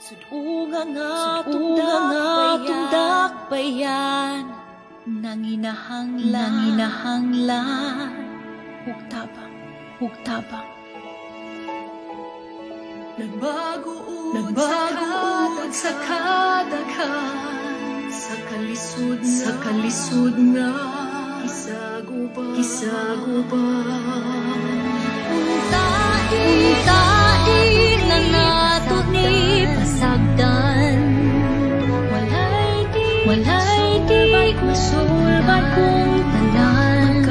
Sud-unga nga atong dakbayan, nanginahanglan, nanginahanglan ug tabang, ug tabang. Nagbago nagbago sa kadaghan, sa kalisod nga kisaguba kisaguba. Untai, untai na nato ni pasagdan. Walay di masulbad kung tanan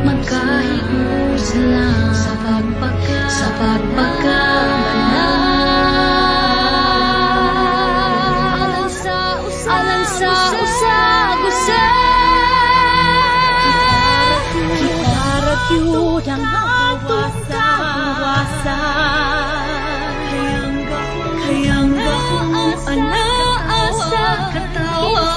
magkahigos lang sa pagpagkamanang. Alang sa usag-usa, kitara gyud ang atong kaluwasan. Kayang gahom anaa sa katawan.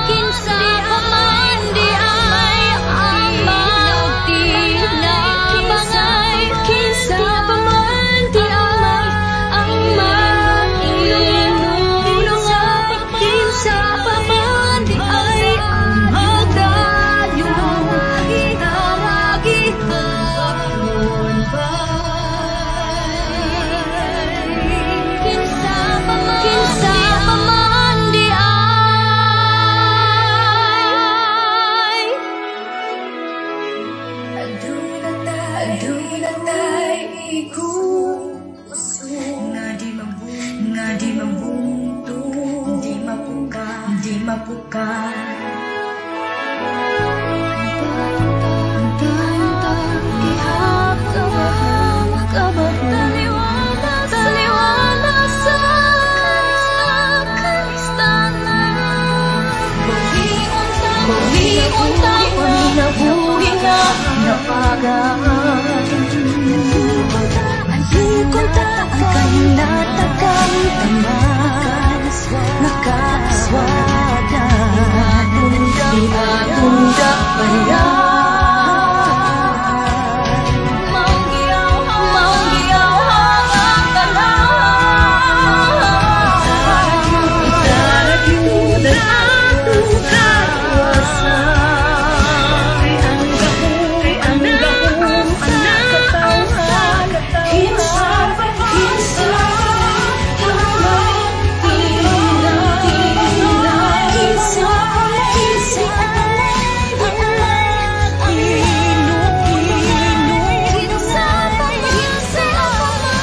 Kinsa pa man di ay ang magtinabangay, kinsa pa man di ay ang mag-inunungay, kinsa pa man di ay ang magdayon, kitara gihapon ba? Kinsa pa man di ay. Aduna tay igusto nga di mabunto, di mapuka, di mapuka. Taliwala, taliwala sa kaalistanan. Bawion ta kinabuhi nga napagaan. Bukol ta ang kahinatagang taman, nakaaswagan, di atong dakbayan. Maong giyawhang ang tanan. Itara gyud ang atong kaluwasan. Kay ang gahom ang katawhan. Kinsa, kinsa pa man, kinsa, kinsa ang Kinsa pa man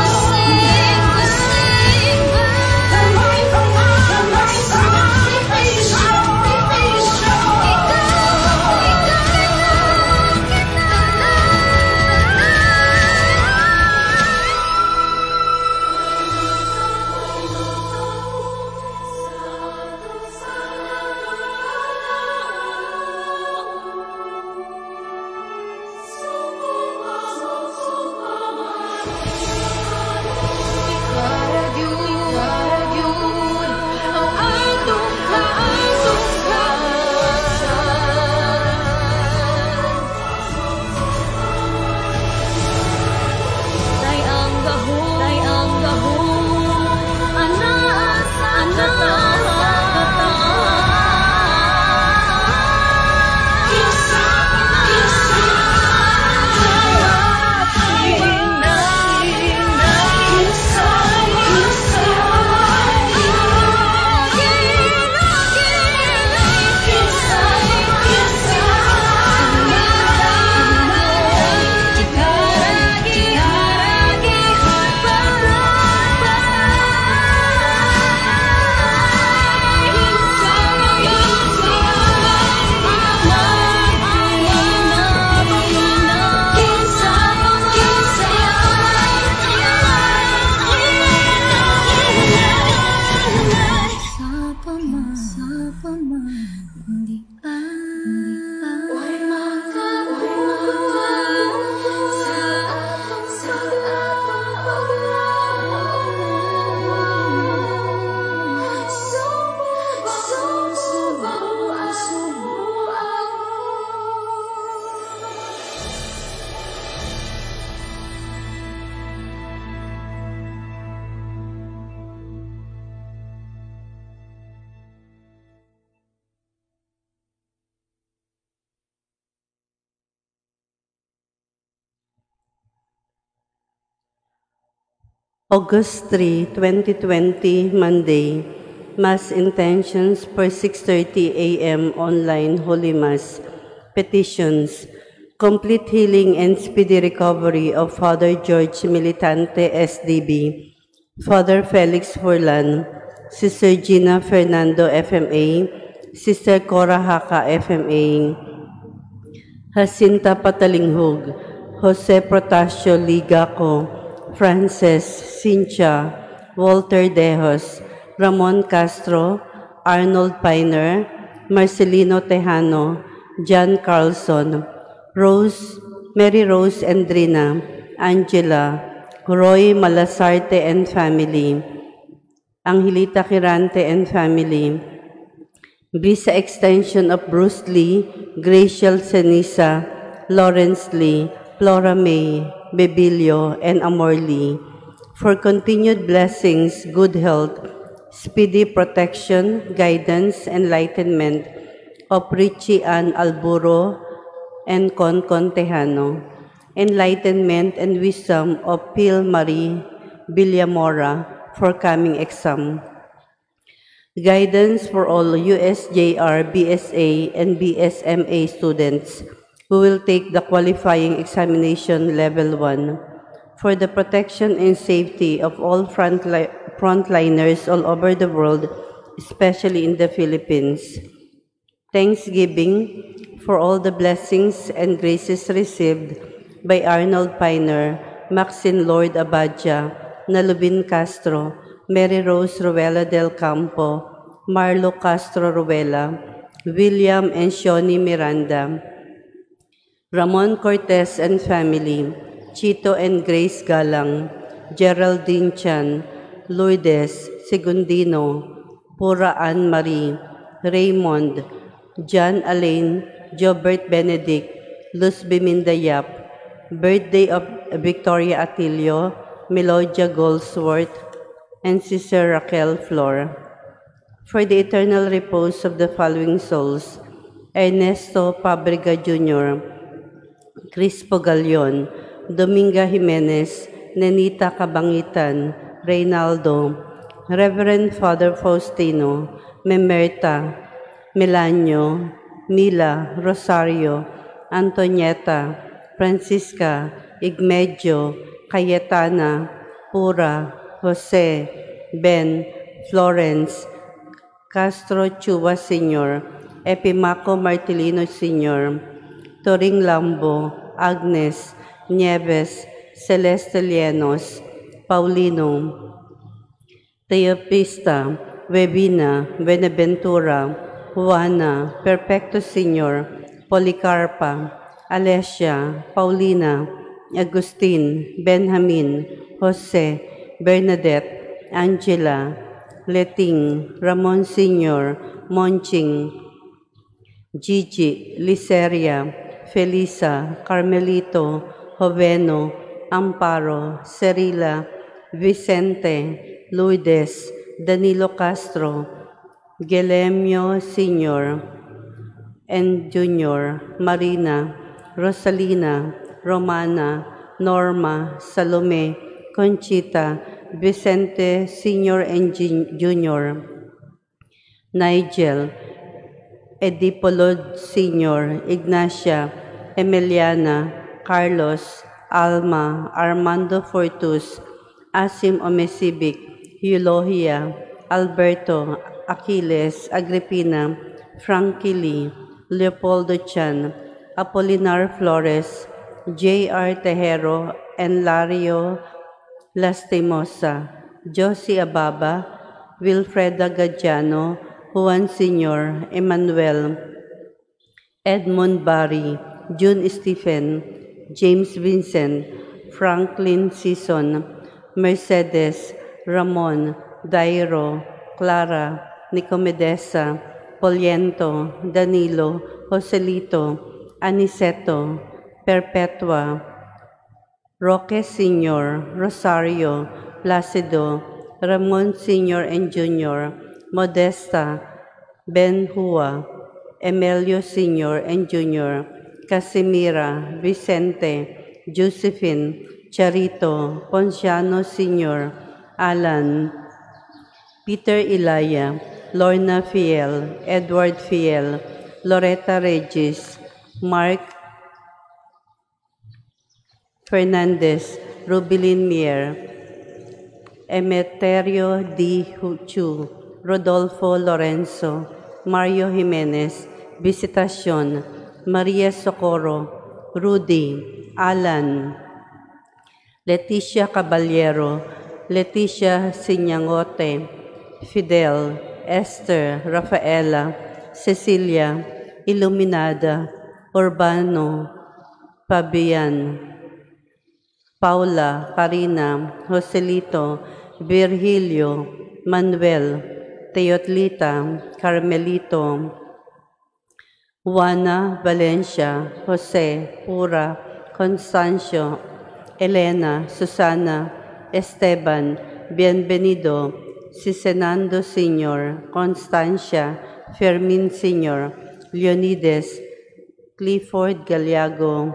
Kusing, ang atong kaluwasan. Tay ang gahom, anaa sa katawan. Kinsa, kinsa, Sa pa man di ay sa atong paglaom. Subo, subo. August 3, 2020, Monday. Mass intentions for 6:30 a.m. online Holy Mass. Petitions. Complete healing and speedy recovery of Father George Militante, SDB, Father Felix Furlan, Sister Gina Fernando, FMA, Sister Cora Haka, FMA, Jacinta Patalinghug, Jose Protasio Ligaco, Frances, Cynthia, Walter Dejos, Ramon Castro, Arnold Piner, Marcelino Tejano, John Carlson, Rose, Mary Rose Endrina, Angela, Roy Malasarte and family, Angelita Quirante and family, visa extension of Bruce Lee, Graciel Senisa, Lawrence Lee, Flora May, Bebilio, and Amor Lee, for continued blessings, good health, speedy protection, guidance, enlightenment of Richie Ann Alburo and Concon Tejano, enlightenment and wisdom of Phil Marie Villamora for coming exam, guidance for all USJR, BSA, and BSMA students who will take the qualifying examination level 1, for the protection and safety of all frontliners all over the world, especially in the Philippines. Thanksgiving for all the blessings and graces received by Arnold Piner, Maxine Lord Abadja, Nalubin Castro, Mary Rose Ruela del Campo, Marlo Castro Ruela, William and Shoni Miranda, Ramon Cortez and family, Chito and Grace Galang, Geraldine Chan, Lourdes Segundino, Pura Ann Marie, Raymond, John Alain, Jobert Benedict, Luz Biminda Yap, birthday of Victoria Atilio, Melodia Goldsworth, and Sister Raquel Flor. For the eternal repose of the following souls: Ernesto Fabriga Jr., Crispo Galion, Dominga Jimenez, Nenita Cabangitan, Reynaldo, Reverend Father Faustino, Memerta, Melanio, Mila, Rosario, Antonieta, Francisca, Igmedio, Cayetana, Pura, Jose, Ben, Florence, Castro Chua Sr., Epimaco Martilino Sr., Toring Lambo, Agnes, Nieves, Celeste Lienos, Paulino, Teopista, Webina, Buenaventura, Juana, Perfecto Sr., Policarpa, Alessia, Paulina, Agustin, Benjamin, Jose, Bernadette, Angela, Leting, Ramon Sr., Monching, Gigi, Liceria, Felisa, Carmelito, Joveno, Amparo, Cerila, Vicente, Lourdes, Danilo Castro, Gelemio Sr. and Jr., Marina, Rosalina, Romana, Norma, Salome, Conchita, Vicente Sr. and Jr., Nigel, Edipolo Sr., Ignacia, Emiliana, Carlos, Alma, Armando Fortus, Asim Omesibic, Eulogia, Alberto, Achilles, Agripina, Frankie Lee, Leopoldo Chan, Apolinar Flores, J.R. Tejero, and Lario Lastimosa, Josie Ababa, Wilfreda Gadiano, Juan Sr., Emmanuel, Edmund Barry, June Stephen, James Vincent, Franklin Sison, Mercedes, Ramon, Dairo, Clara, Nicomedesa, Poliento, Danilo, Joselito, Aniceto, Perpetua, Roque Sr., Rosario, Placido, Ramon Sr. and Jr., Modesta, Ben Hua, Emilio Sr. and Jr., Casimira, Vicente, Josephine, Charito, Ponciano Sr., Alan, Peter Ilaya, Lorna Fiel, Edward Fiel, Loretta Regis, Mark Fernandez, Rubilin Mier, Emeterio D. Chu, Rodolfo Lorenzo, Mario Jimenez, Visitacion, Maria Socorro, Rudy, Alan, Leticia Caballero, Leticia Sinyangote, Fidel, Esther, Rafaela, Cecilia, Iluminada, Urbano, Fabian, Paula, Karina, Joselito, Virgilio, Manuel, Teotlita, Carmelito, Juana Valencia, Jose, Pura, Constancio, Elena, Susana, Esteban, Bienvenido, Sisenando Sr., Constancia, Fermin Sr., Leonides, Clifford Galiago,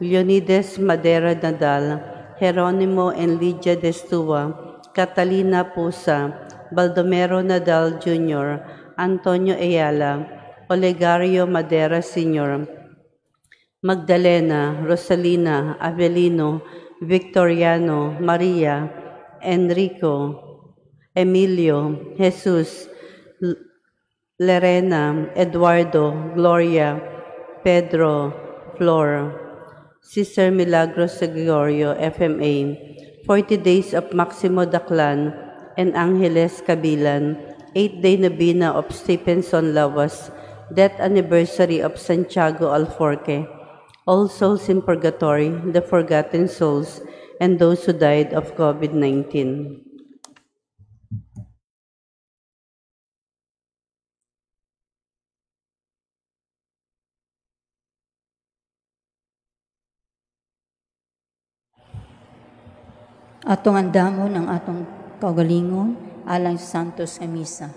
Leonides Madera Nadal, Geronimo and Lydia Destua, Catalina Pusa, Baldomero Nadal Jr., Antonio Ayala, Olegario Madera Sr., Magdalena, Rosalina, Avelino, Victoriano, Maria, Enrico, Emilio, Jesus, Lerena, Eduardo, Gloria, Pedro, Flor, Sister Milagros Gregorio, FMA, 40 Days of Maximo Daclan and Angeles Cabilan, 8-Day Novena of Stephenson Lawas, Death Anniversary of Santiago Alforque, All Souls in Purgatory, the Forgotten Souls, and those who died of COVID-19. Atong andamon ang atong kaugalingon alang sa Santos nga Misa.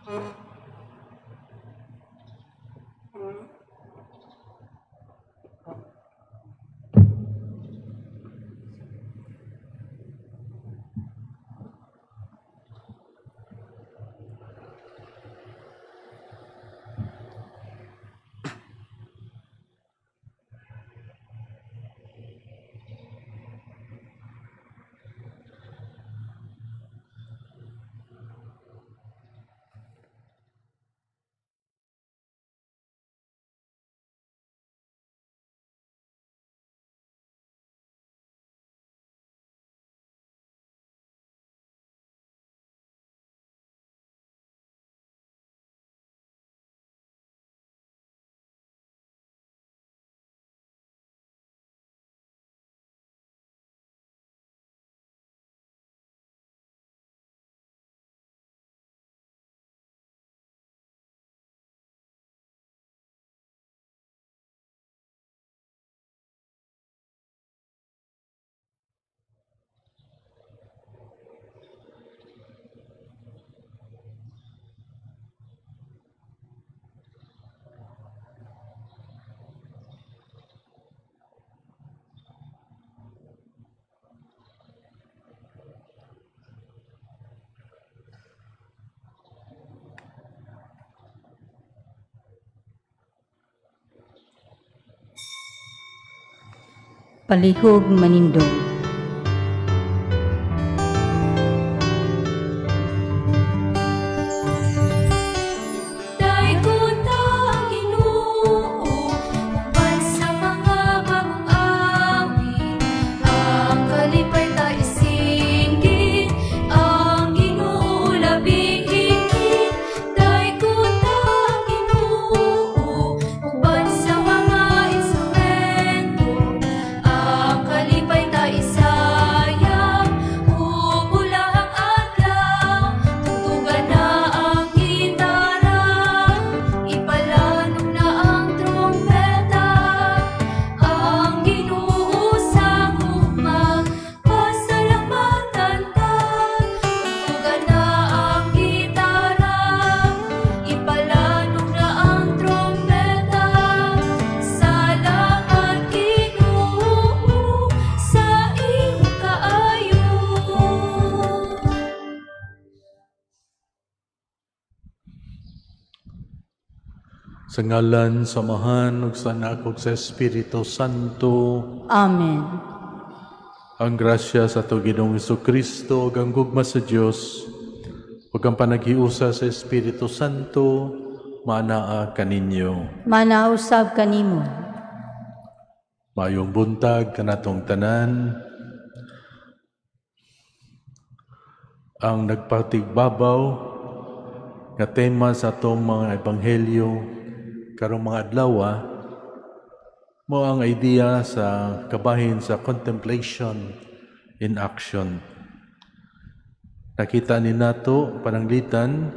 Thank you. Palihog manindog. Sa ngalan sa Amahan ug sa Anak ug sa Espiritu Santo. Amen. Ang grasya sa ato Ginoong Kristo ug ang gugma sa Dios ug ang panaghiusa sa Espiritu Santo maanaa kaninyo. Manausab kanimo. Maayong buntag kanatong tanan. Ang nagpatigbabaw nga tema sa atong mga ebanghelyo karong mga adlaw mo ang idea sa kabahin sa contemplation in action. Nakita ni nato pananglitan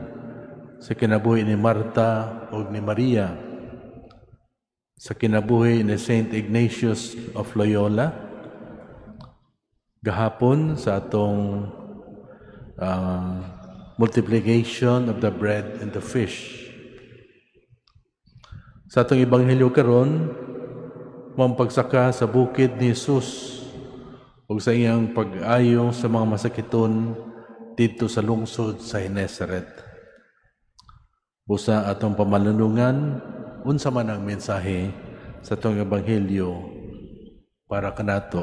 sa kinabuhi ni Marta ug ni Maria, sa kinabuhi ni Saint Ignatius of Loyola, gahapon sa atong multiplication of the bread and the fish. Sa atong ebanghelyo karon, mao pagsaka sa bukid ni Jesus ug sa iyang pag-ayo sa mga masakiton didto sa lungsod sa Genesaret. Busa atong pamalandungan, unsa man ang mensahe sa atong ebanghelyo para kanato.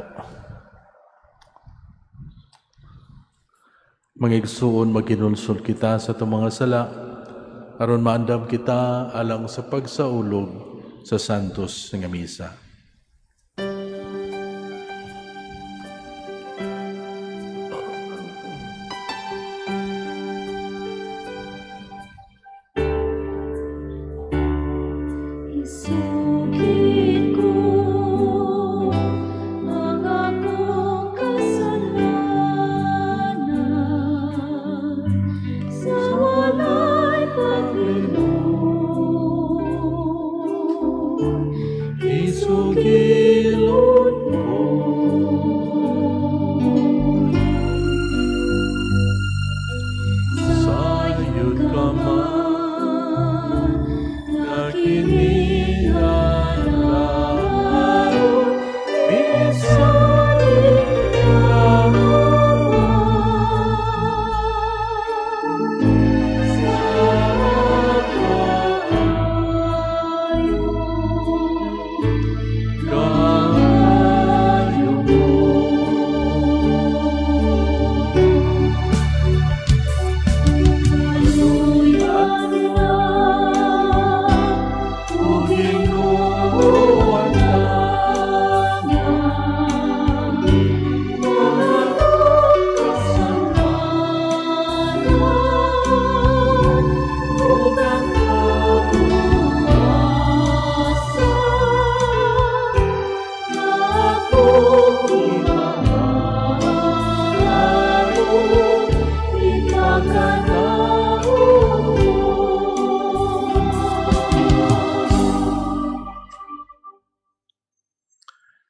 Mga igsuon, maghinulsol kita sa atong mga sala aron maandam kita alang sa pagsaulog sa Santos nga Misa. Isugid ko ang akong kasalanan sa walay paglingon. Isugilon ko sayod ka man nga kini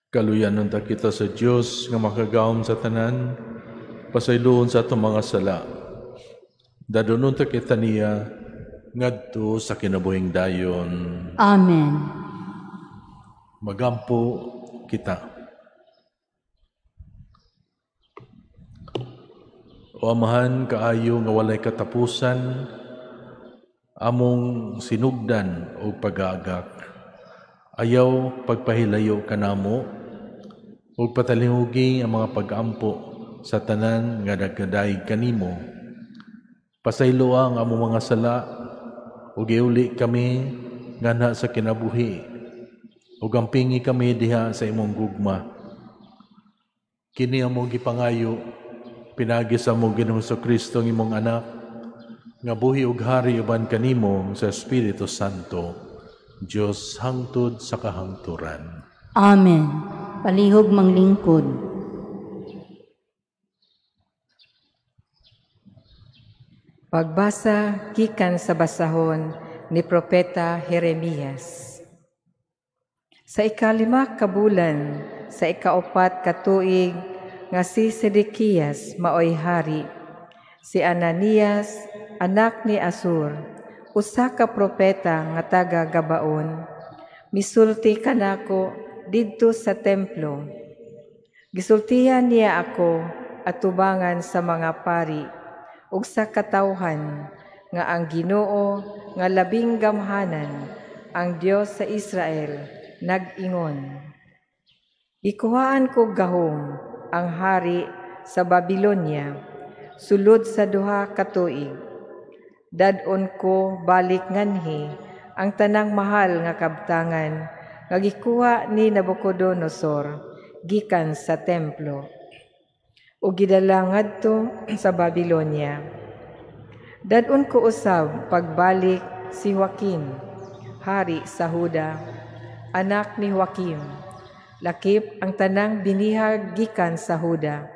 Kaluyan unta kita sa Dios nga makagawom sa tanan, pasayloon sa atong mga sala. Dadon unta kita niya ngadto sa kinabuhing dayon. Amen. Magampo kita. O Amahan, kaayo nga walay katapusan, among sinugdan o pag-aagak. Ayaw pagpahilayo kanamo ug patalihugi ang mga pag-ampo sa tanan nga nagkadaig kanimo. Pasaylo ang among mga sala ug giuli kami nganha sa kinabuhi ug ampingi kami diha sa imong gugma. Kini among gipangayo pinaagi sa among Ginoong Kristo ang imong anak nga buhi ug hari uban kanimo sa Espiritu Santo, Dios hangtod sa kahangturan. Amen. Palihog manglingkod. Pagbasa gikan sa basahon ni Propeta Jeremias. Sa 5 ka bulan, sa 4 ka tuig nga si Sedekias maoy hari, si Ananias anak ni Asur, usa ka propeta nga taga Gabaon, misulti kanako didto sa templo. Gisultihan niya ako atubangan sa mga pari ug sa katawhan nga ang Ginoo nga labing gamhanan ang Dios sa Israel, nag-ingon: Gikuhaan ko gahom ang hari sa Babylonia sulod sa 2 ka tuig. Dad-on ko balik nganhi ang tanang mahal nga kabtangan nga gikuha ni Nabucodonosor gikan sa templo ug gidala ngadto sa Babylonia. Dad-on ko usab pagbalik si Joaquin, hari sa Huda, anak ni Joaquim, lakip ang tanang binihag gikan sa Huda.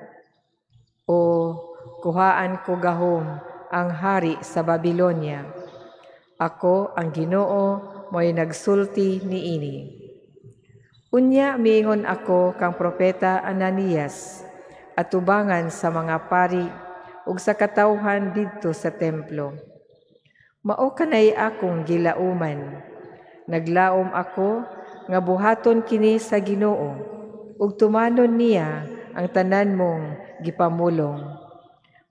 O kuhaan ko gahom ang hari sa Babylonia. Ako ang Ginoo mo'y nagsulti niini. Unya miingon ako kang propeta Ananias atubangan sa mga pari ug sa katawhan didto sa templo. Mao kanay akong gilauman. Naglaom ako nga buhaton kini sa Ginoo ug tumanon niya ang tanan mong gipamulong.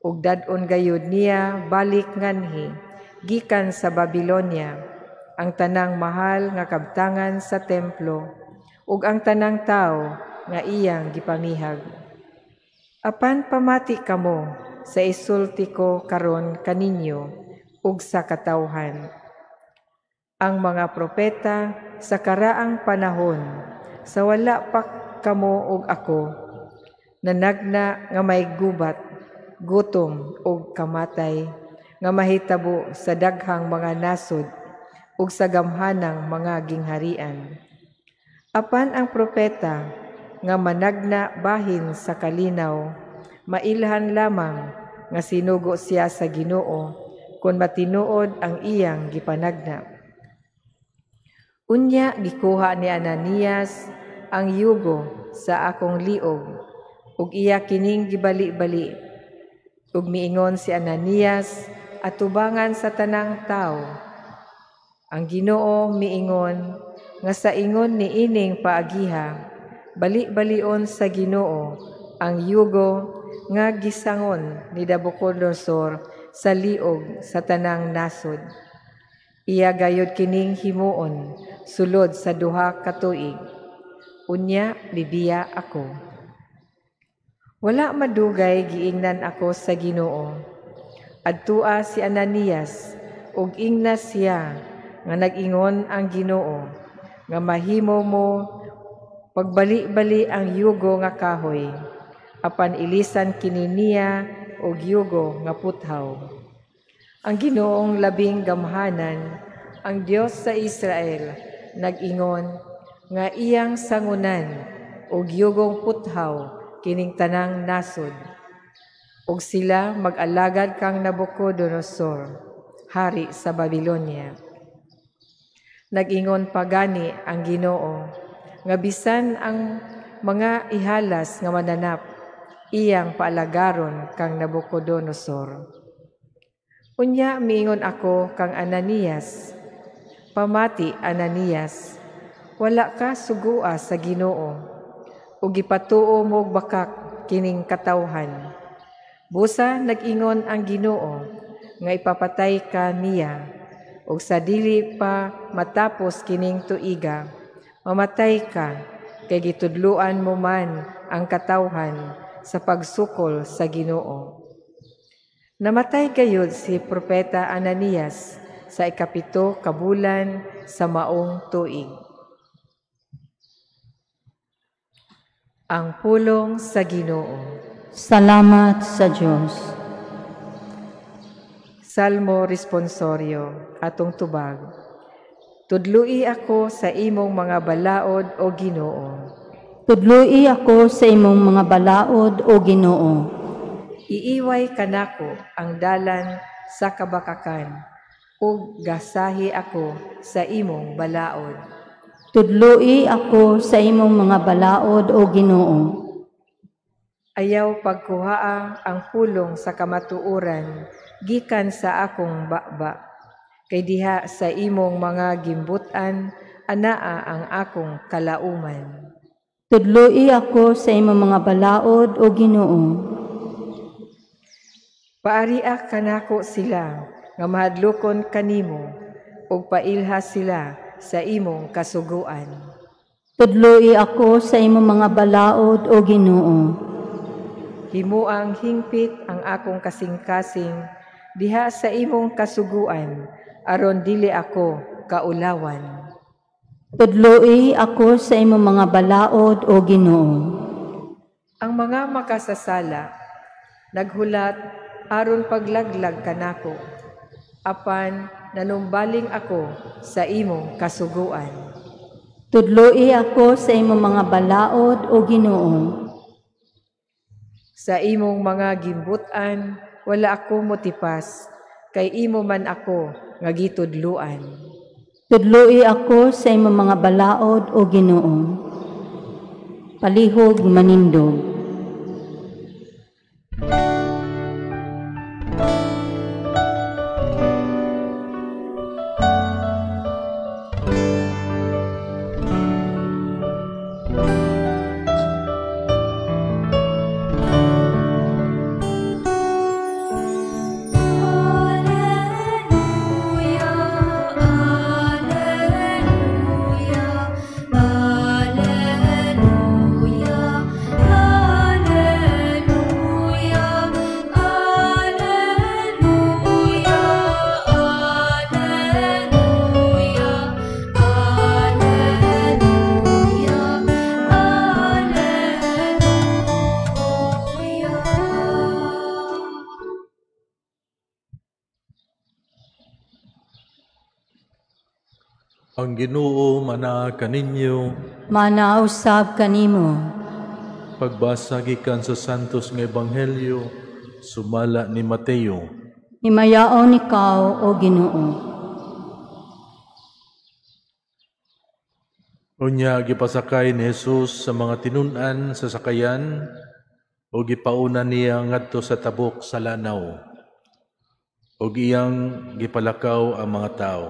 Ug dad-on gayud niya balik nganhi gikan sa Babylonia ang tanang mahal nga kabtangan sa templo ug ang tanang tawo nga iyang gipamihag. Apan pamati kamo sa isulti ko karon kaninyo ug sa katawhan. Ang mga propeta sa karaang panahon, sa wala pa kamo ug ako, nanagna nga may gubat, gutom ug kamatay nga mahitabo sa daghang mga nasod ug sa gamhanang mga gingharian. Apan ang propeta nga managna bahin sa kalinaw, mailhan lamang nga sinugo siya sa Ginoo kon matinuod ang iyang gipanagna. Unya gikuha ni Ananias ang yugo sa akong liog ug iya kining gibali-bali. Ug miingon si Ananias atubangan sa tanang tawo. Ang Ginoo miingon nga sa ingon niining paagiha, bali-balion sa Ginoo ang yugo nga gisangon ni Nabucodonosor sa liog sa tanang nasod. Iya gayod kining himuon sulod sa 2 ka tuig. Unya bibiya ako. Wala madugay giingnan ako sa Ginoo. Adtua si Ananias ug ingna siya nga nag-ingon ang Ginoo nga mahimo mo pagbali-bali ang yugo nga kahoy, apan ilisan kini niya og yugo nga puthaw. Ang Ginoong labing gamhanan, ang Dios sa Israel, nag-ingon nga iyang sangunan og yugong puthaw kining tanang nasod, ug sila mag-alagad kang Nabucodonosor, hari sa Babylonia. Nag-ingon pagani ang Ginoo nga bisan ang mga ihalas nga mananap iyang paalagaron kang Nabucodonosor. Unya miingon ako kang Ananias, pamati Ananias, wala ka sugua sa Ginoo, ug gipatuo mo og bakak kining katawhan. Busa nag-ingon ang Ginoo nga ipapatay ka niya, ug sa dili pa matapos kining tuiga, mamatay ka, kay gitudluan mo man ang katawhan sa pagsukol sa Ginoo. Namatay gayud si Propeta Ananias sa 7 ka bulan sa maong tuig. Ang pulong sa Ginoo. Salamat sa Dios. Salmo responsorio, atong tubag. Tudlui ako sa imong mga balaod, o Ginoo. Tudlui ako sa imong mga balaod, o Ginoo. Iiway kanako ang dalan sa kabakakan, ug gasahi ako sa imong balaod. Tudlui ako sa imong mga balaod, o Ginoo. Ayaw pagkuhaa ang pulong sa kamatuoran gikan sa akong baba, kay diha sa imong mga gimbutan anaa ang akong kalauman. Tudlui ako sa imong mga balaod, o Ginoo. Paaria kanako sila nga mahadlokon kanimo, ug pailha sila sa imong kasuguan. Tudloi ako sa imong mga balaod, o Ginoo. Himuang hingpit ang akong kasing-kasing diha sa imong kasuguan, aron dili ako kaulawan. Tudloi ako sa imong mga balaod, o Ginoo. Ang mga makasasala naghulat aron paglaglag kanako, apan nanumbaling ako sa imong kasuguan. Tudloi ako sa imong mga balaod, o Ginoo. Sa imong mga gimbut-an wala ako motipas, kay imo man ako nga gitudluan. Tudloi ako sa imong mga balaod, o Ginoo. Palihog manindog. Ang Ginoo mana kaninyo, mana usab kanimo. Pagbasa gikan sa Santos nga Ebanghelyo sumala ni Mateo. Himayaon ikaw, o Ginoo. Unya gipasakay ni Jesus sa mga tinun-an sa sakayan o gipauna niya ngadto sa tabok sa lanaw, ug iyang gipalakaw ang mga tao.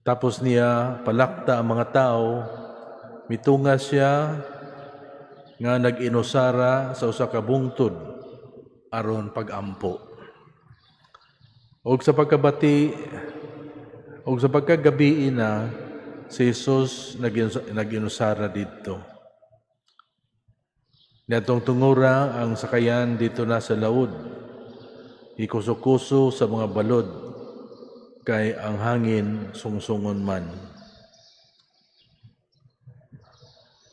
Tapos niya palakta ang mga tao, mitunga siya nga nag-inusara sa usa ka bungtod aron pagampo. Og sa pagkabati og sa pagkagabi na, si Jesus nag-inusara didto. Niadtong tungura ang sakayan dito na sa laod, ikuso-kuso sa mga balod, kay ang hangin sungsungon man.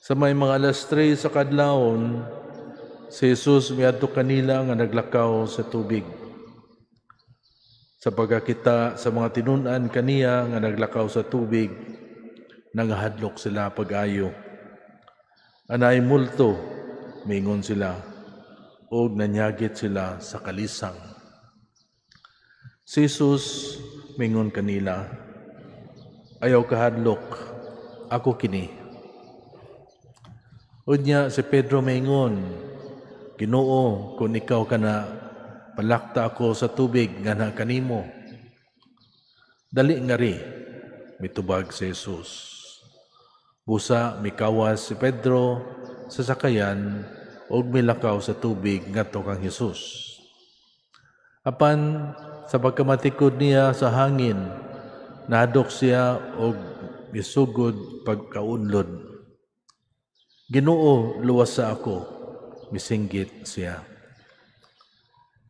Sa may mga 3:00 sa kadlawon, si Jesus miadto kanila nga naglakaw sa tubig. Sa pagkakita sa mga tinun-an kaniya nga naglakaw sa tubig, nangahadlok sila pag-ayo. Anay multo, mingon sila, og nanyagit sila sa kalisang. Si Jesus mingon kanila, ayaw kahadlok, ako kini. Unya si Pedro mingon, Ginoo, kung ikaw kana, palakta ako sa tubig nga na kanimo. Dali nga ri, mitubag si Jesus. Busa mikawas si Pedro sa sakayan ug milakaw sa tubig ngadto kang Jesus. Apan sa pagkamatikod niya sa hangin, nahadlok siya og misugod pagkaunlod. Ginoo, luwas sa ako, misinggit siya.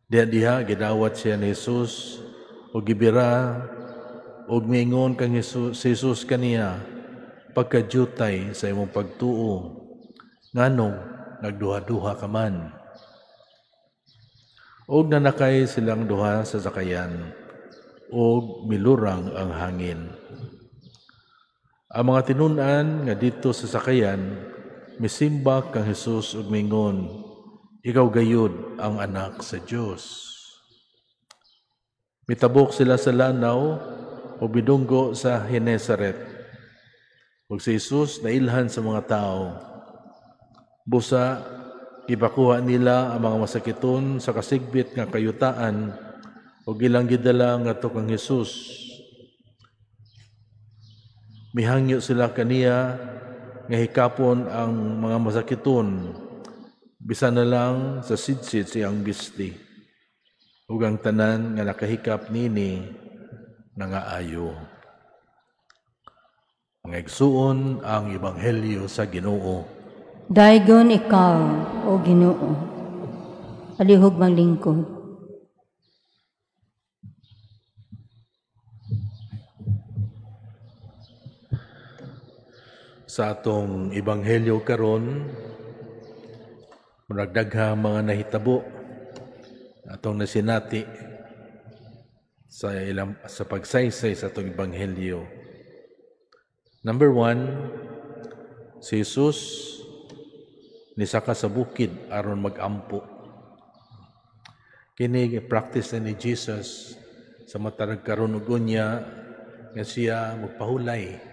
Diha-diha gidawat siya ni Jesus og gibira og miingon kang Jesus, si Jesus kaniya, pagkajutay sa imong pagtuo, nganong nagduha-duha ka man. Og nanakay silang duha sa sakayan, og milurang ang hangin. Ang mga tinun-an nga didto sa sakayan, misimbak kang Jesus ug mingon, ikaw gayud ang anak sa Dios. Mitabok sila sa lanaw ug midunggo sa Genesaret. Ug si Jesus nailhan sa mga tao. Busa gipakuha nila ang mga masakiton sa kasigbit nga kayutaan ug ilang gidala ngadto kang Jesus. Mihangyo sila kaniya nga hikapon ang mga masakiton bisan na lang sa sidsid siyang bisti, ug ang tanan nga nakahikap nini nangaayo. Mga igsuon, ang Ebanghelyo sa Ginoo. Daygon ikaw, O Ginoo. Palihog maglingkod. Sa atong Ebanghelyo karon, murag daghang mga nahitabo atong nasinati sa ilang sa pagsaysay sa atong Ebanghelyo. Number 1, si Jesus nisaka sa bukid aron magampo. Kini practice na ni Jesus sa matarag karon ug unya nga siya magpahulay.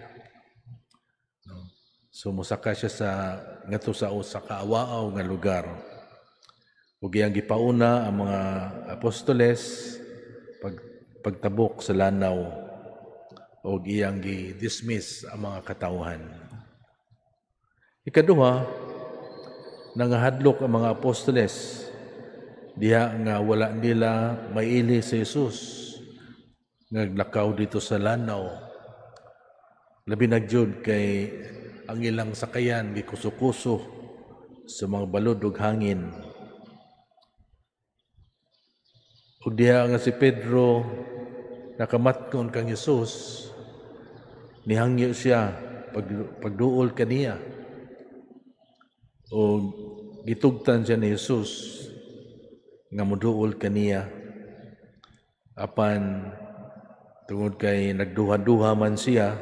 So mosaka siya sa ngadto sa usa ka awaaw nga lugar. Ug iyang gipauna ang mga apostoles pagtabok sa lanaw ug iyang gi-dismiss ang mga katawhan. Ikaduha, nangahadlok ang mga apostoles diha nga wala nila maili si Jesus naglakaw dito sa lanaw. Labi na gyud kay ang ilang sakayan gikuso-kuso sa mga balod ug hangin. Ug diha nga si Pedro nakamatkon kang Jesus, nihangyo siya pagduol kaniya. O gitugtan siya ni Jesus nga moduol kaniya. Apan tungod kay nagduha-duha man siya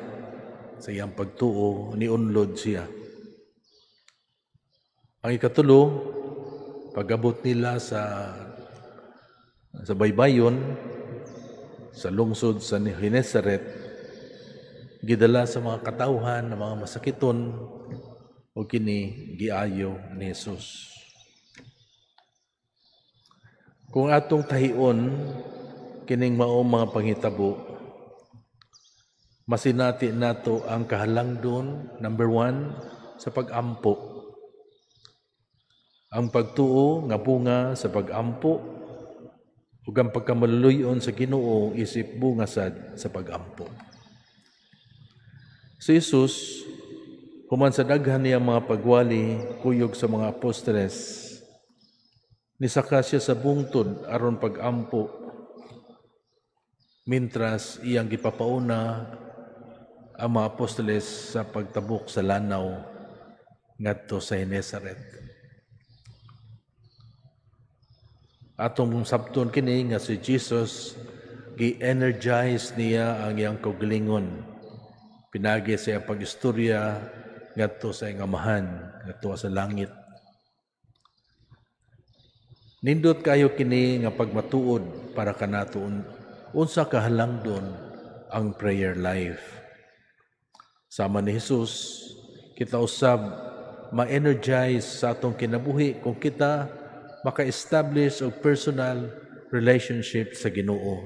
sa iyang pagtuo, niunlod siya. Ang ikatulo, pag-abot nila sa baybayon, sa lungsod sa Genesaret, gidala sa mga katawhan ng mga masakiton o kini giayo ni Jesus. Kung atong tahion kining mao mga panghitabo, masinati nato ang kahalangdon number 1 sa pagampo. Ang pagtuo nga bunga sa pagampo ug ang pagkamaluluyon sa Ginoo isip bunga sad sa pagampo. Si Jesus, human sa daghan niyang mga pagwali kuyog sa mga apostoles, nisaka siya sa bungtod aron pagampo, mintras iyang gipapauna ang mga apostoles sa pagtabok sa lanaw ngadto sa Genesaret. Atong sabton kini nga si Jesus gi-energize niya ang iyang kaugalingon pinagi sa iyang pag-istorya ngadto sa iyang Amahan ngadto sa langit. Nindot kayo kini nga pagmatuod para kanato unsa kahalangdon ang prayer life. Sama ni Jesus, kita usab ma-energize sa atong kinabuhi kung kita maka-establish og personal relationship sa Ginoo.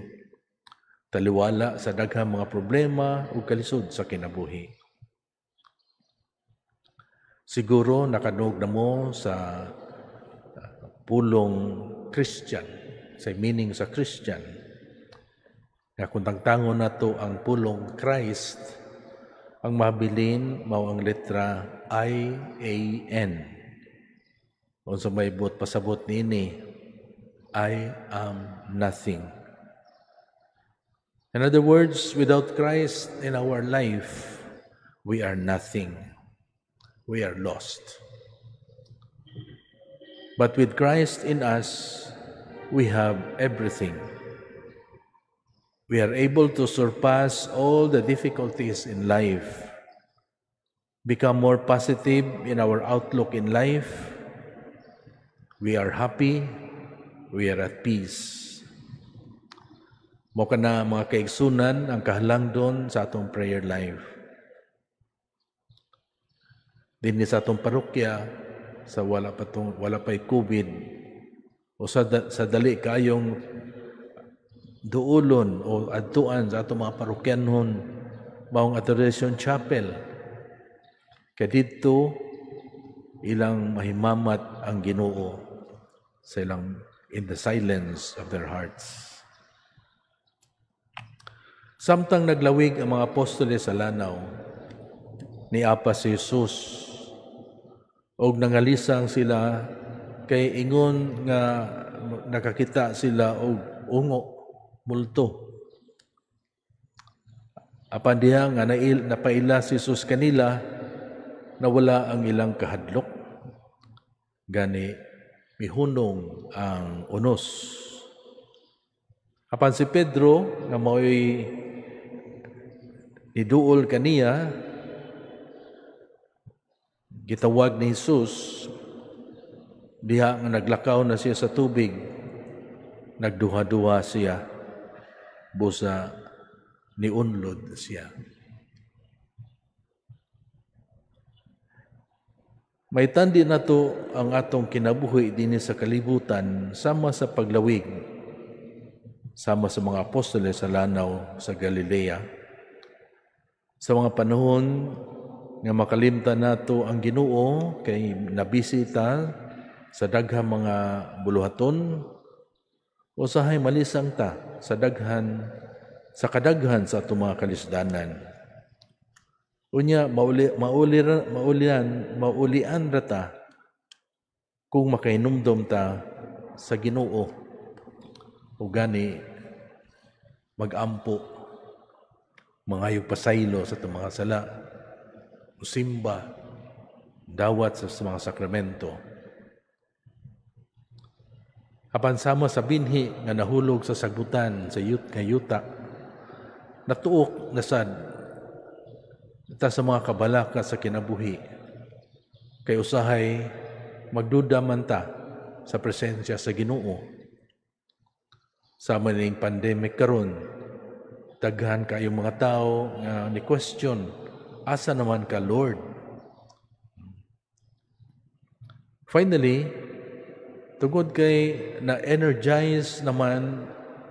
Taliwala sa daghang mga problema ug kalisod sa kinabuhi. Siguro nakanog na mo sa pulong Christian, sa meaning sa Christian. Nga kung tangtangon nato ang pulong Christ, ang mabilin mao ang letra I-A-N. Unsa may buot pasabot niini, I am nothing. In other words, without Christ in our life, we are nothing. We are lost. But with Christ in us, we have everything. We are able to surpass all the difficulties in life, become more positive in our outlook in life. We are happy, we are at peace. Mao kana mga kaigsunan ang kahalangdon sa atong prayer life. Dinhi sa atong parokya sa wala pa'y COVID o sa dali kayong duulon o adtuan sa atong mga parokyanhon maong Adoration Chapel. Kay didto ilang mahimamat ang Ginoo sa ilang in the silence of their hearts. Samtang naglawig ang mga apostoles sa lanaw, Niapa si Jesus og nangalisang sila kay ingon nga nakakita sila og ungo, multo. Apan diha nga napaila si Jesus kanila, nawala ang ilang kahadlok. Gani mihunong ang unos. Apan si Pedro nga mao'y niduol kaniya, gitawag ni Jesus diha nga naglakaw na siya sa tubig, nagduha-duha siya, busa niunlod siya. May tandi na to ang atong kinabuhi dinhi sa kalibutan sama sa paglawig, sama sa mga apostoles sa lanaw sa Galilea. Sa mga panahon nga makalimtan nato ang Ginoo kay nabisita sa daghang mga buluhaton, usahay malisang ta sa daghan sa kadaghan sa atong mga kalisdanan. Unya maulian ra ta kung makahinumdom ta sa Ginoo. O gani magampo, mangayog pasaylo sa atong mga sala, musimba, dawat sa mga sakramento. Apan sama sa binhi nga nahulog sa sagbutan sa nga yuta, natuok na sad ta sa mga kabalaka sa kinabuhi, kay usahay magduda man ta sa presensya sa Ginoo. Sa maning pandemic karon, daghan kayong mga tao nga ni question, asa naman ka, Lord? Finally, tungod kay na-energize naman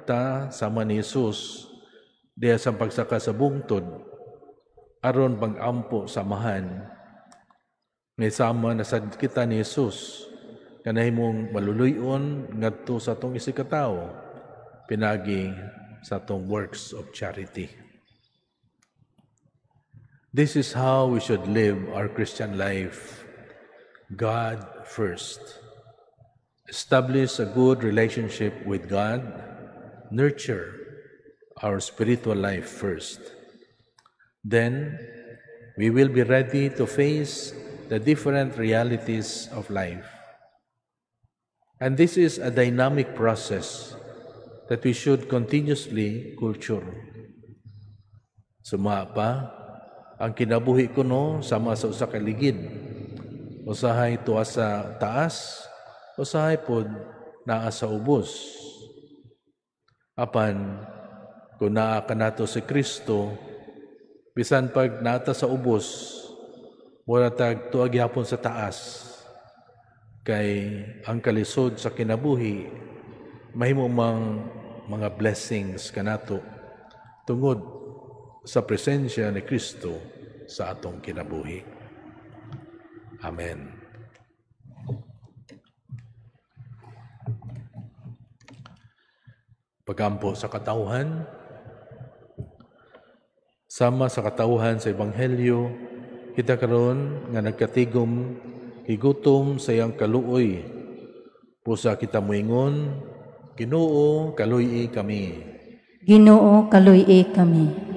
ta sama ni Jesus diha sa pagsaka sa bungtod, aron pag-ampo samahan, ngay sama na sad kita ni Jesus, kanahimong maluluyon ngadto sa atong isikatawo, pinagi sa atong works of charity. This is how we should live our Christian life. God first. Establish a good relationship with God. Nurture our spiritual life first. Then, we will be ready to face the different realities of life. And this is a dynamic process that we should continuously culture. Suma pa, ang kinabuhi kuno sama sa usa ka ligid. Usahay tuwa sa taas, usahay pod naa sa ubos. Apan, kung naa kanato si Kristo, bisan pag naata sa ubos, mura tag tuwa gyapon sa taas. Kay ang kalisod sa kinabuhi, mahimo mang mga blessings kanato tungod sa presensya ni Kristo sa atong kinabuhi. Amen. Pagampo sa katawhan, sama sa katawhan sa Ebanghelyo, kita karon nga nagkatigom higutom sa iyang kaluoy. Pusa kita moingon, Ginoo, kaluy-i kami. Ginoo, kaluy-i kami.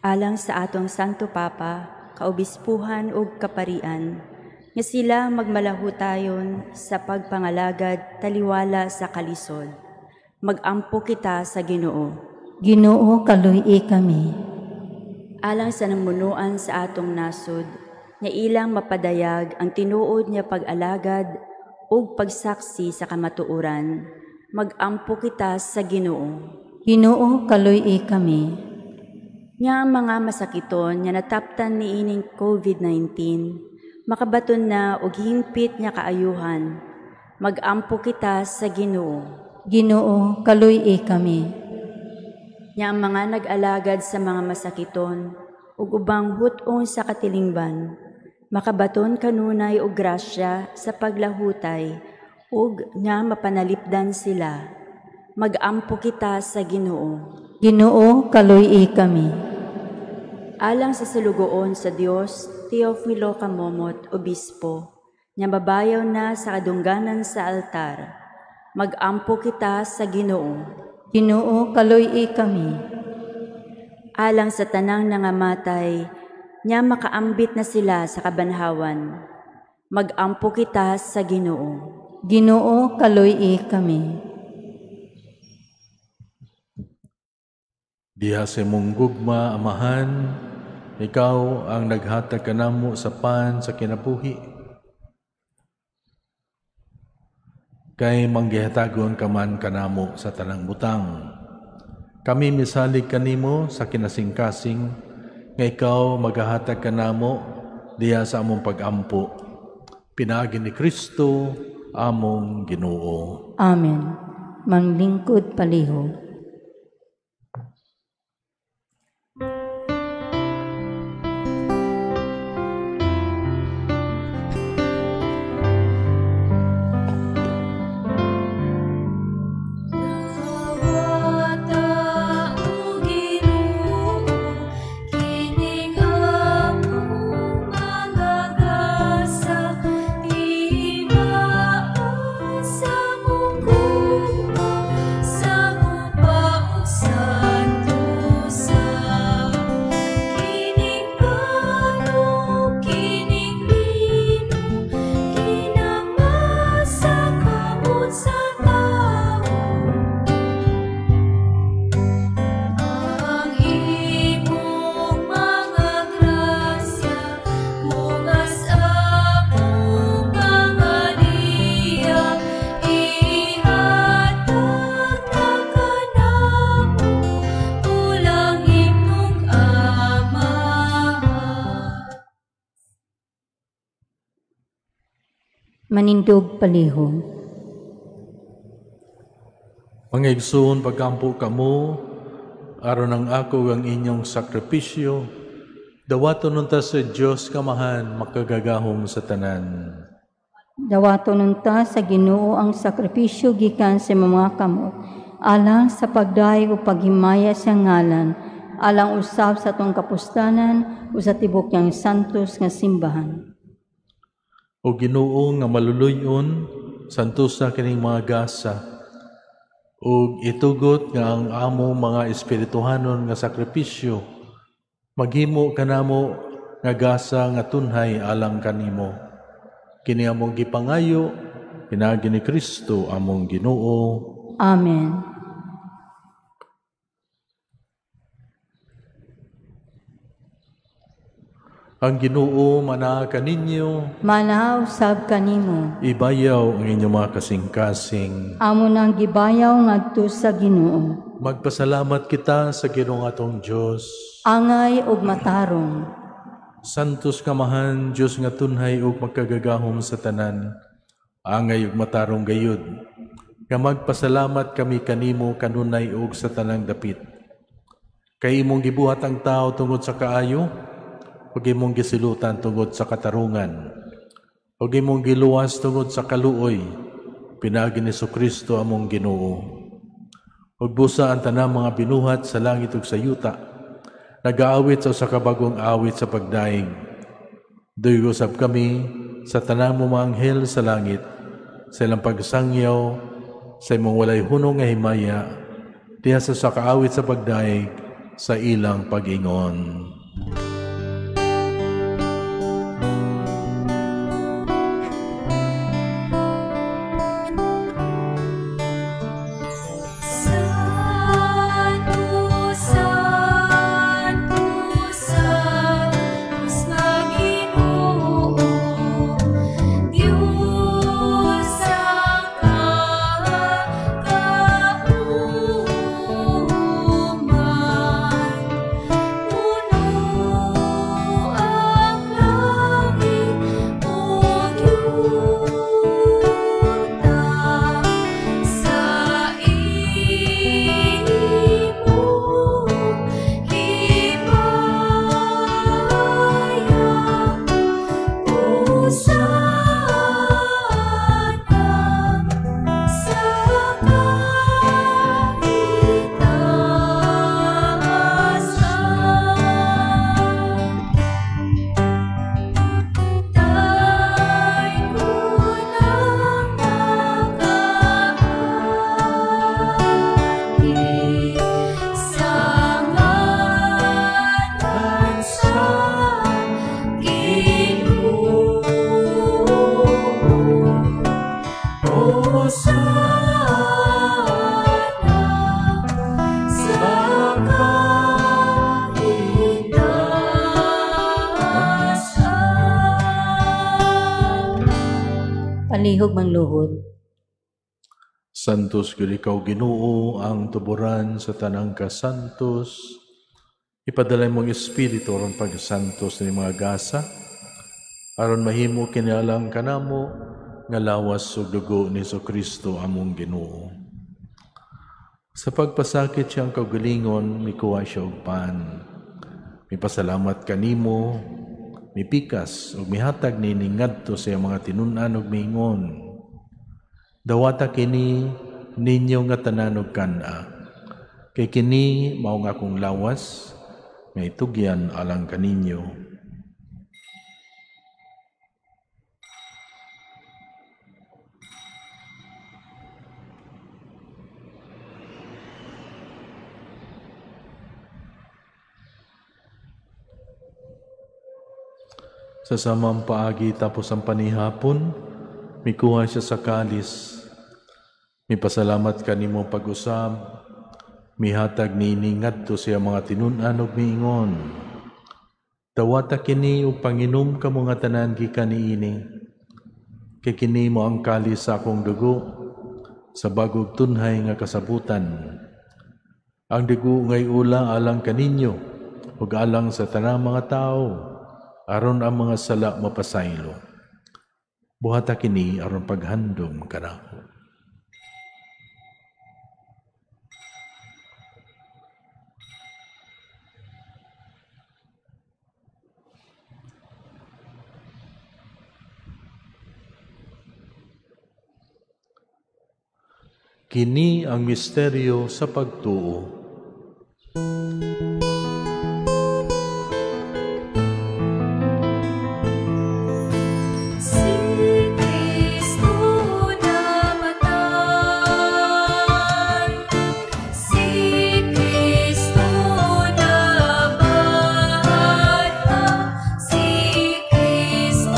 Alang sa atong Santo Papa, kaobispuhan ug kaparian, nga sila magmalahutayon sa pagpangalagad taliwala sa kalisod. Magampo kita sa Ginoo. Ginoo, kaluy-i kami. Alang sa namunuan sa atong nasod, nga ilang mapadayag ang tinuod nga pag-alagad ug pagsaksi sa kamatuoran, magampo kita sa Ginoo. Ginoo, kaluy-i kami. Nga ang mga masakiton nga nataptan niining COVID-19, makabaton na og hingpit nga kaayuhan. Magampo kita sa Ginoo. Ginoo, kaluy-i kami. Nya ang mga nag-alagad sa mga masakiton ug ubang hut-ong sa katilingban, makabaton kanunay og grasya sa paglahutay ug nga mapanalipdan sila. Mag-ampo kita sa Ginoo. Ginoo, kaluy-i kami. Alang sa sulugoon sa Dios, Teofilo Camomot, Obispo, nga mabayaw na sa kadungganan sa altar. Mag-ampo kita sa Ginoo. Ginoo, kaluy-i kami. Alang sa tanang nangamatay, nya makaambit na sila sa kabanhawan. Mag-ampo kita sa Ginoo. Ginoo, kaluy-i kami. Diha sa imong gugma, Amahan, ikaw ang naghatag kanamo sa pan sa kinabuhi. Kay manggihatagon ka man kanamo sa tanang butang. Kami misalig kanimo sa kinasingkasing nga ikaw maghahatag kanamo diha sa among pagampo. Pinaagi ni Kristo among Ginoo. Amen. Manglingkod palihog. Manindog palihog. Mga igsoon, pagkampo kamo, aron ang ako ang inyong sakripisyo, dawaton unta sa Dios Kamahan makagagahom sa tanan. Dawaton unta sa Ginoo ang sakripisyo gikan sa mga kamot, alang sa pagdayeg ug paghimaya sa ngalan, alang usab sa atong kapustanan o sa tibok niyang santos nga simbahan. O Ginoo nga maluluy-on, santosa kining mga gasa, ug itugot nga ang among mga espirituhanon nga sakripisyo, maghimo kanamo nga gasa nga tunhay alang kanimo. Kini among gipangayo, pinaagi ni Kristo among Ginoo. Amen. Ang Ginoo manaa kaninyo, Manaa usab kanimo. Ibayaw ang inyong mga kasing-kasing. Amo nang gibayaw ngadto sa Ginoo. Magpasalamat kita sa Ginoo atong Dios. Angay ug matarong. Santos Kamahan, Dios nga tunhay ug makagagahom sa tanan. Angay ug matarong gayud. Nga magpasalamat kami kanimo kanunay ug sa tanang dapit. Kay imong gibuhat ang tao tungod sa kaayo, ug imong gisilutan tungod sa katarungan, ug imong giluwas tungod sa kaluoy, pinaagi ni Kristo among Ginoo. Ug busa ang tanang mga binuhat sa langit ug sa yuta, nagaawit sa usa ka bag-ong awit sa pagdaig. Duyog usab kami sa tanang mga anghel sa langit, sa ilang pagsangyaw, sa imong walay hunong nga himaya, diha sa usa ka awit sa pagdaig, sa ilang pag-ingon. Puno Palihog manluhod. Santos gyud ikaw Ginoo, ang tuburan sa tanang kasantos. Ipadala imong espiritu aron pagsantos ni mga gasa, aron mahimo kini alang kanamo nga lawas ug dugo ni Jesucristo among Ginoo. Sa pagpasakit siyang kaugalingon, mikuha siya og pan. Mipasalamat kanimo, mipikas ug mihatag niini ngadto sa iyang mga tinun-an ug miingon, dawata kini ninyo nga tanan og kan-a, kay kini mao nga akong lawas nga itugyan alang kaninyo. Sa samang paagi tapos ang panihapon, mikuha siya sa kalis. Mipasalamat kanimo pag-usab, mihatag niini ngadto sa iyang mga tinun-an ug miingon, dawata kini ug panginom kamo nga tanan gikan niini, kay kini mo ang kalis sa akong dugo sa bagong tunhay nga kasabutan. Ang dugo ngay ula alang kaninyo ug alang sa tanang mga tawo, aron ang mga sala mapasaylo. Buhata kini aron paghandom kanako. Kini ang misteryo sa pagtuo. Si Kristo namatay, si Kristo nabanhaw, si Kristo,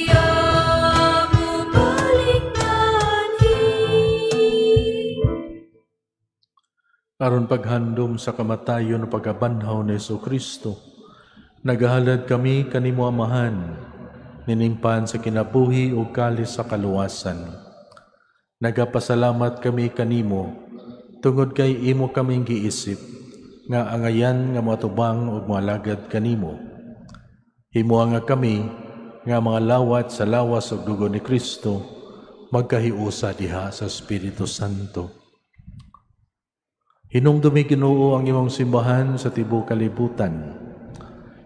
siya mubalik manhi. Aron paghandom sa kamatayon o pagkabanhaw ni Jesucristo, nagahalad kami kanimo Amahan, ninimpan sa kinabuhi o kalis sa kaluwasan. Nagapasalamat kami kanimo tungod kay imo kaming giisip nga angayan nga moatubang ug moalagad kanimo. Himoa nga kami nga mga lawat sa lawas ug dugo ni Kristo magkahiusa diha sa Espiritu Santo. Hinumdumi Ginoo ang imong simbahan sa tibuok kalibutan.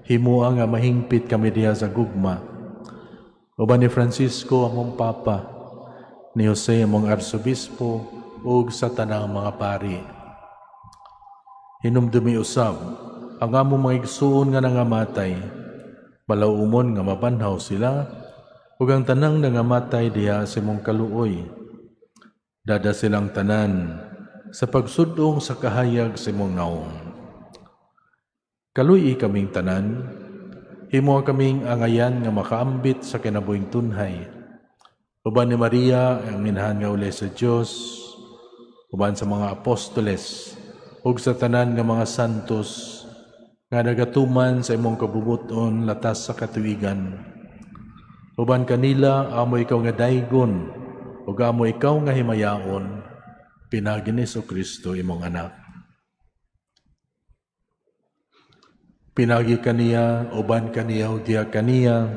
Himoa nga mahingpit kami diha sa gugma. Uban ni Francisco among Papa, ni Jose among Arsobispo, ug sa tanang mga pari. Hinumdumi usab ang among mga igsuon nga nangamatay, balawumon nga mabanhaw sila, ug ang tanang nangamatay diha sa imong kaluoy. Dada silang tanan sa pagsudong sa kahayag sa imong naong. Kaluy kaming tanan, himo kaming angayan nga makaambit sa kinabuhing tunhay. Uban ni Maria ang inahan nga uli sa Dios, uban sa mga apostoles ug sa tanan nga mga santos nga nagatuman sa imong kabubuton latas sa katuigan. Uban kanila amo ikaw nga daygon ug amo ikaw nga himayaon, pinagi ni Jesucristo imong anak. Pinagi kaniya, uban kaniya ug diha kaniya,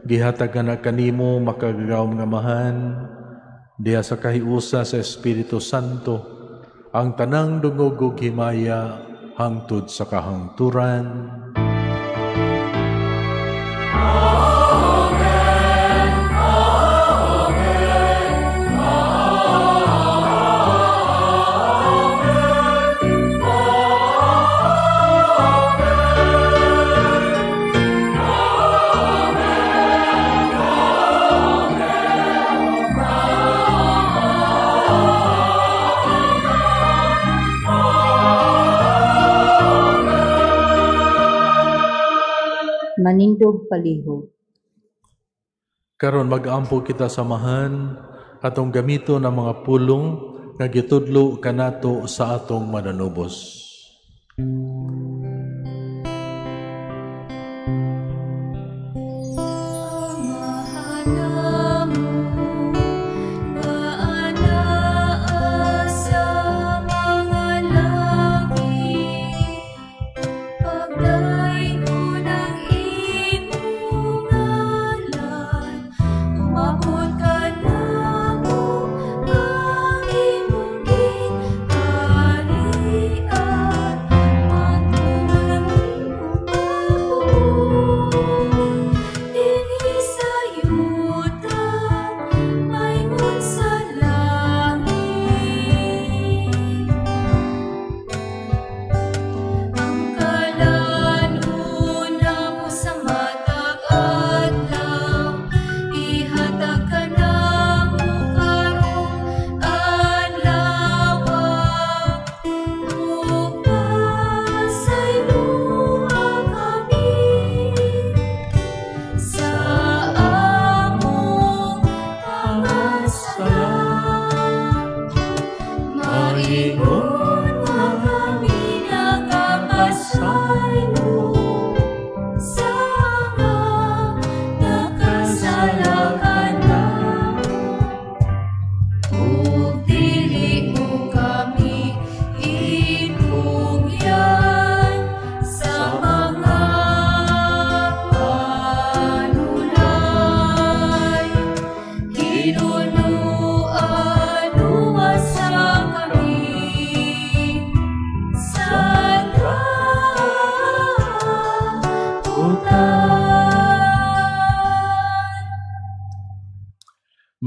gihatag na kanimo makagagahom nga Amahan, diha sa kahiusa sa Espiritu Santo, ang tanang dungog ug himaya hangtod sa kahangturan. Manindog palihog. Karon mag-ampo kita samahan atong gamiton ang mga pulong nga gitudlo kanato sa atong mananubos.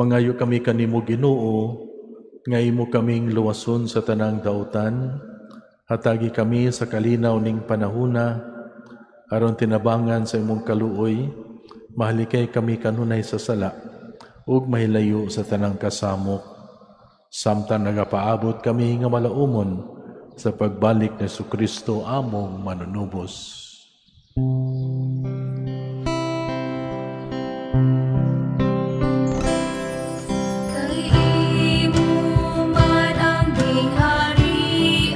Mangayo kami kanimo, Ginoo, nga imo kaming luwason sa tanang dautan, hatagi kami sa kalinaw ning panahuna, aron tinabangan sa imong kaluoy, mahalikay kami kanunay sa sala, ug mahilayo sa tanang kasamok. Samtang nagapaabot kami nga malaumon sa pagbalik ni Jesucristo among manunubos. Kay imo man ang gingharian,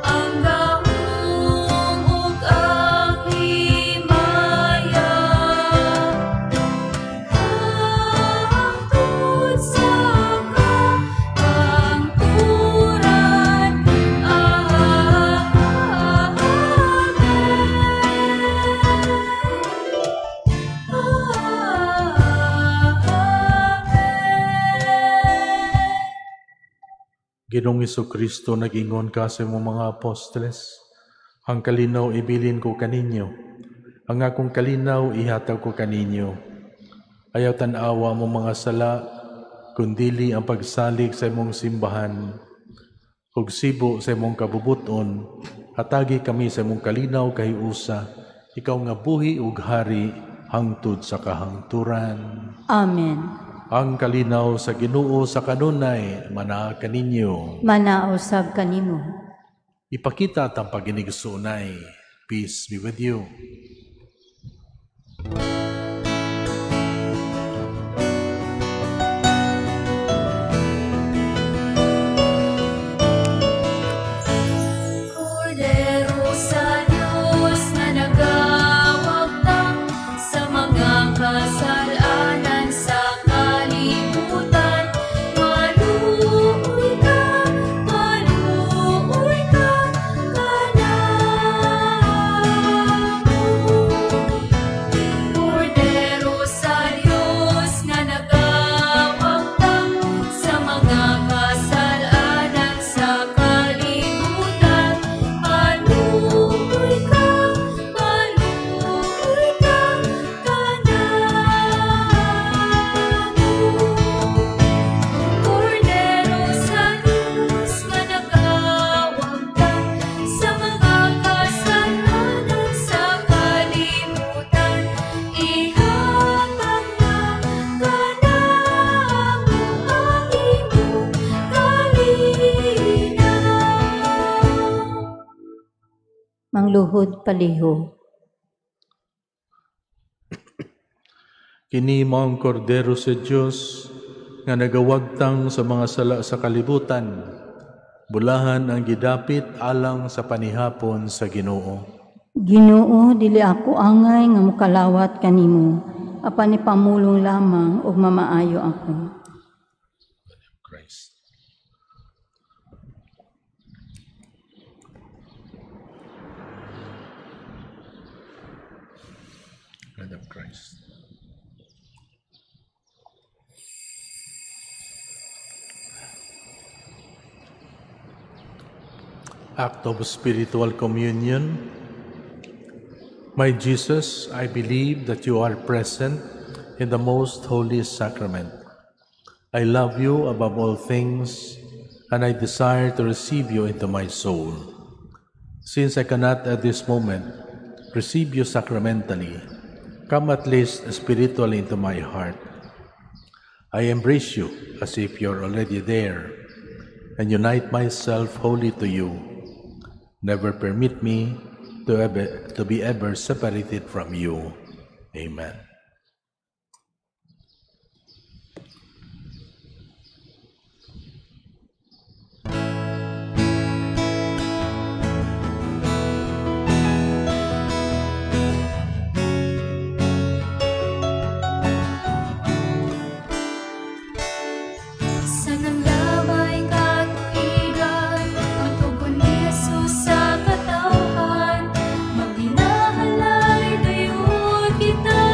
ang gahom ug ang himaya, hangtod sa kahangturan. Amen. Amen. Ginoong Kristo, nag-ingon ka sa imong mga apostoles, ang kalinaw ibilin ko kaninyo, ang akong kalinaw ihatag ko kaninyo. Ayaw tan-awa mo mga sala, kundili ang pagsalig sa imong simbahan. Ug sibo sa imong kabubuton, hatagi kami sa imong kalinaw kahiusa, ikaw nga buhi ug hari hangtod sa kahangturan. Amen. Ang kalinaw sa Ginoo sa kanunay manaa kaninyo. Manausab kanimo. Ipakita atang paginigsuonay. Peace be with you. Kordero sa Dios nga nagawagtang sa mga kasalanan sa kalibutan, maluoy ka kanamo. Kordero sa Dios nga nagawagtang sa mga kasalanan sa kalibutan, maluoy ka kanamo. Kordero sa Dios nga nagawagtang sa mga kasalanan sa kalibutan, ihatag na kanamo ang imong kalinaw. Mangluhod palihog. Kini mao ang kordero sa Dios nga nagawagtang sa mga sala sa kalibutan. Bulahan ang gidapit alang sa panihapon sa Ginoo. Ginoo, dili ako angay nga mokalawat kanimo, apan ipamulong lamang ug mamaayo ako. Christ. Blood of Christ. Act of spiritual communion. My Jesus, I believe that you are present in the most holy sacrament. I love you above all things, and I desire to receive you into my soul. Since I cannot at this moment receive you sacramentally, come at least spiritually into my heart. I embrace you as if you're already there, and unite myself wholly to you. Never permit me to be ever separated from you. Amen. Sa nanglamay katuigan, ang tugon ni Jesus sa katawhan, maghinahalay dayon kita.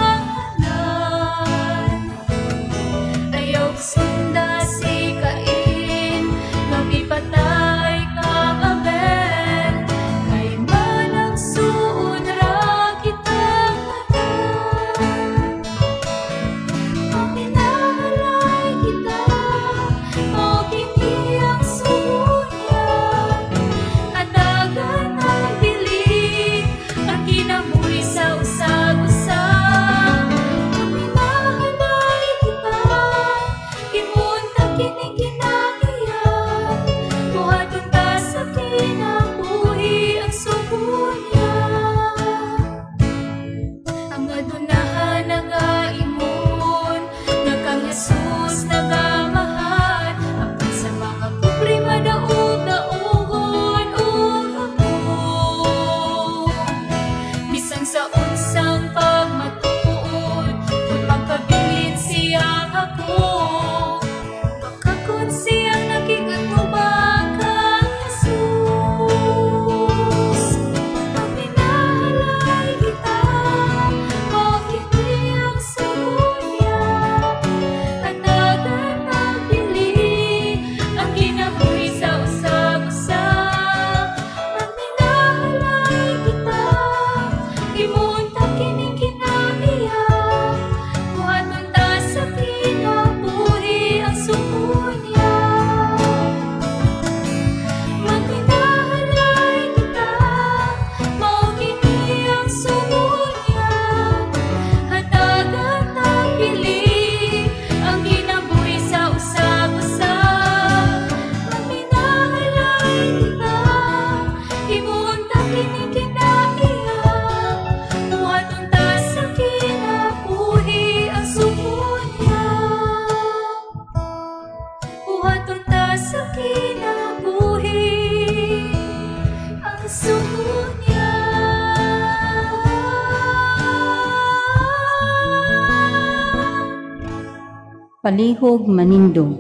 Palihog manindog.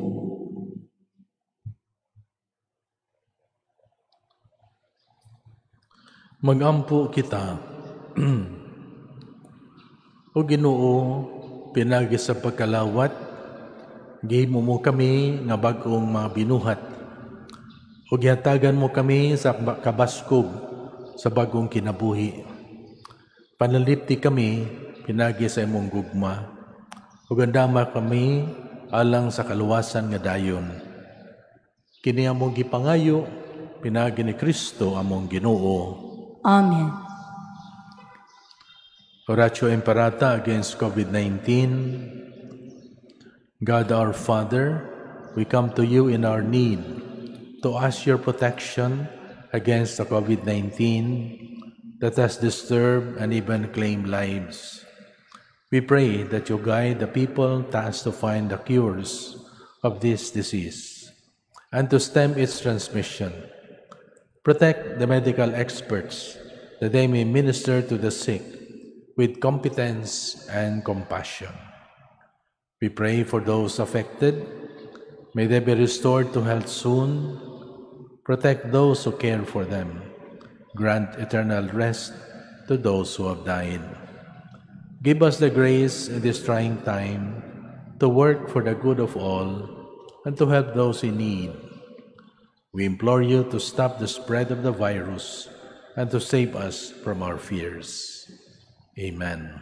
Magampo kita. O Ginoo, pinagi sa pagkalawat, gihimo mo kami nga bag-ong mga binuhat. O gihatagan mo kami sa kabaskog sa bagong kinabuhi. Panalipti kami pinagi sa imong gugma. O gandama kami alang sa kaluwasan nga dayon. Kini among gipangayo pinagi ni Kristo among Ginoo. Amen. Oratio Imperata against COVID-19. God our Father, we come to you in our need to ask your protection against the COVID-19 that has disturbed and even claimed lives. We pray that you guide the people tasked to find the cures of this disease and to stem its transmission. Protect the medical experts that they may minister to the sick with competence and compassion. We pray for those affected. May they be restored to health soon. Protect those who care for them. Grant eternal rest to those who have died. Give us the grace in this trying time to work for the good of all and to help those in need. We implore you to stop the spread of the virus and to save us from our fears. Amen.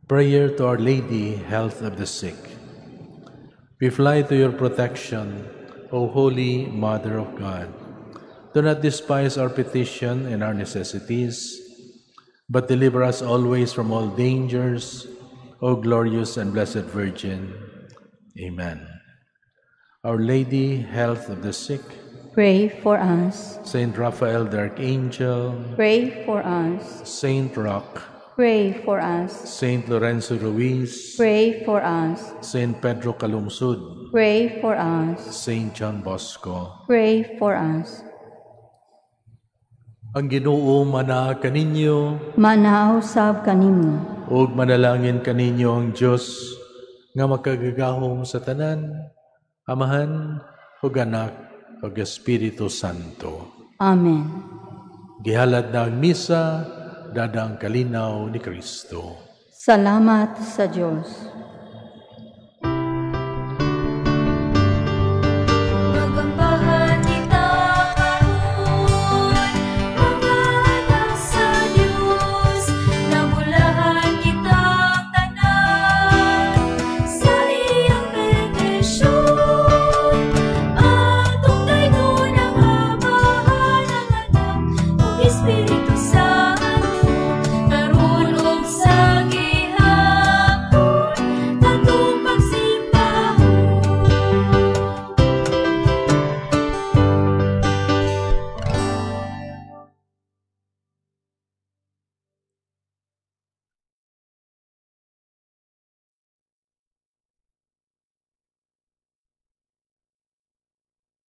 Prayer to Our Lady, Health of the Sick. We fly to your protection, O Holy Mother of God. Do not despise our petition and our necessities, but deliver us always from all dangers, O glorious and blessed Virgin. Amen. Our Lady, Health of the Sick, pray for us. Saint Raphael the Archangel, pray for us. Saint Roch, pray for us. Saint Lorenzo Ruiz, pray for us. Saint Pedro Calungsod, pray for us. Saint John Bosco, pray for us. Ang Ginoo mana kaninyo, manausab kanimo, ug manalangin kaninyo ang Dios nga makagagahom sa tanan, Amahan ug Anak ug Espiritu Santo. Amen. Gihalad na ang misa, dadang kalinaw ni Kristo. Salamat sa Dios.